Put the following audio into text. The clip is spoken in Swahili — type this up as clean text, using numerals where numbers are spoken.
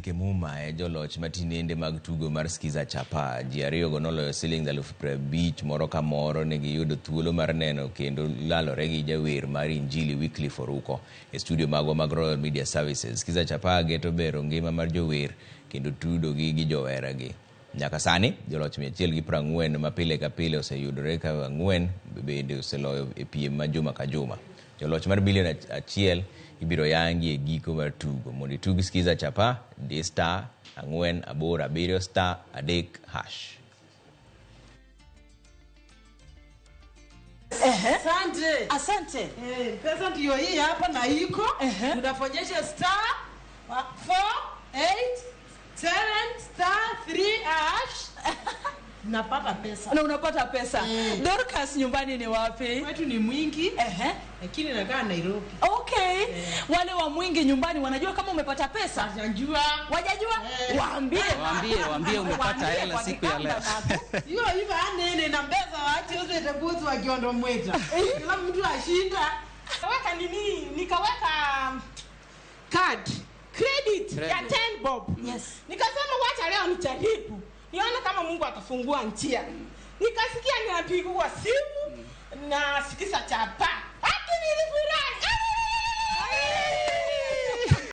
Kemuma e joloch matinende mag tugo mar Skiza Chapa. Ji ariyogo noloyo siling 50,000 moro ka moro. Ne giyudo thuolo mar neno kendo lalore gi jawer mar Injili Wycliffe Oruko e studio magwa mag Royal Media Services. Skiza Chapa geto bero ngima mar jower kendo tudogi gi joweragi. Nyaka sani, joloch 140 ma pile ka pile oseyudore ka 4 bende oseloyo e piem ma juma ka juma. Joloch mar bilion 1 ibiro yangi e giko mar tugo. Mondo itug Skiza Chapa, di star 487 star 3 hash. Asante. Asante. Pesa ndio hii hapa na iko. Unafonyesha star 4 8 7 star 3 hash. Napata pesa. Na unapata pesa. Dorcas, nyumbani ni wapi? Kwetu ni Mwingi. Lakini nakaa Nairobi. Okay. Wale wa Mwingi nyumbani wanajua kama umepata pesa? Wajajua. Wajajua? Waambie. Waambie umepata Waambie hela kwa siku ya leo. Kikamba na Hiyo hivyo anene na pesa waache usete buzi wa Kiondo Mweta. Kila mtu ashinda. Nikaweka nini? Nikaweka card credit ya 10 bob. Yes. Nikasema wacha leo nijaribu, nione kama Mungu atafungua njia. Nikasikia ninapigwa simu na Skiza Chapa.